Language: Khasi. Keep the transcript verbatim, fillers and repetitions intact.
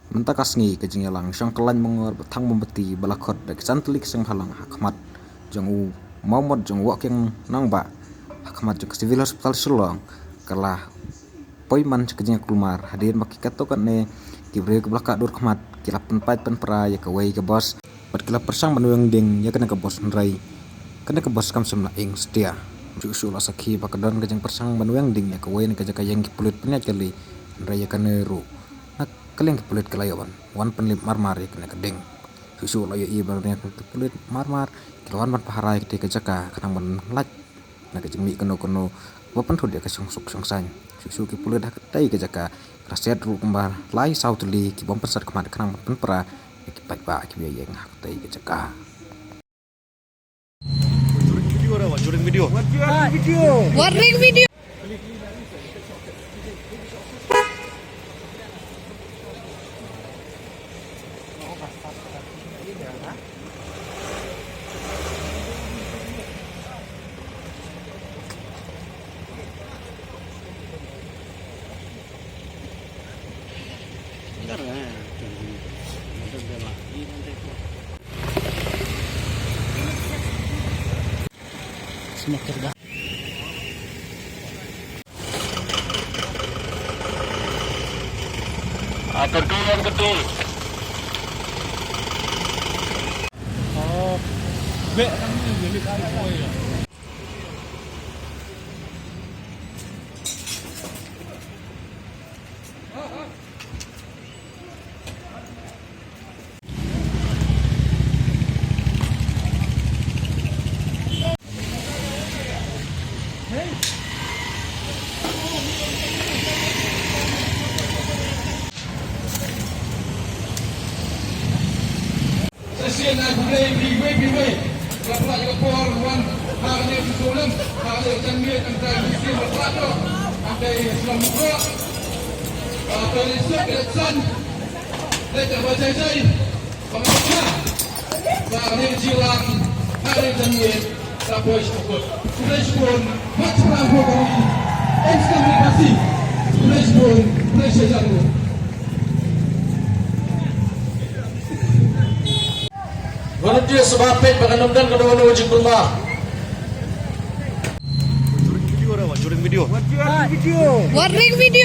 Mynta ka sngi ka jingïalang shong kyllaiñ mongor bad thang mombati ba la khot da ki san tylli ki seng bhalang ha khmat jong u mawmot jong u Woh Kiang Nangbah ha khmat jong ka Civil Hospital Shillong ka la poi man sha ka jingkulmar hadien ba ki katto katne ki briew kiba la kah dur khmat ki la pynpait pynpra ïa kawei ka bos bad ki la pyrshang ban weng ding ïa kane ka bos hynrei kane ka bos kam shym la ing satia. Shuh shuh la sakhi ba ka don ka jingpyrshang ban weng ding ïa kawei na ka jaka ïeng ki pulit pynïaid kali hynrei ïa kane ruh na ka liang ki pulit ki la ïoh ban wan pynlip marmar ïa kane ka ding. Shuh shuh la ïohi ba na ka liang ki pulit marmar ki la wan ban pahara ïa katei ka jaka khnang ban lait na ka jingmih kano kano ba pynthut ïa ka shongsuk shongsaiñ. Shuh shuh ki pulit ha katei ka jaka ki la siat ruh kumba lai saw tylli ki bym pynsat khmat khnang ban pynpra ïa ki paidbah kiba ïeng ha katei ka jaka. What ring video? What ring video? Smoker dah. Ah, tertular betul. Oh. Bek kami ni, bek kami. Session ai pynlei phi wei phi wei. Ka pla ka por wan ha ka ne phi solam ha ka ne jan miet kan tai phi sien ba pla to. Ang kai slam ko. Apa ni suk ke san. Leta ba jai jai. Ba ka ne jilang ha ka ne jan miet. Ka poi shukut. Pynlei shukut. Mat shukut ko kami. Em skam ni kasi. Pynlei shukut. Pynlei shukut. Volunteer saba peit ba kan ym don kano kano jingkulmar. Juring video dah, Wak. Juring video. What ring video?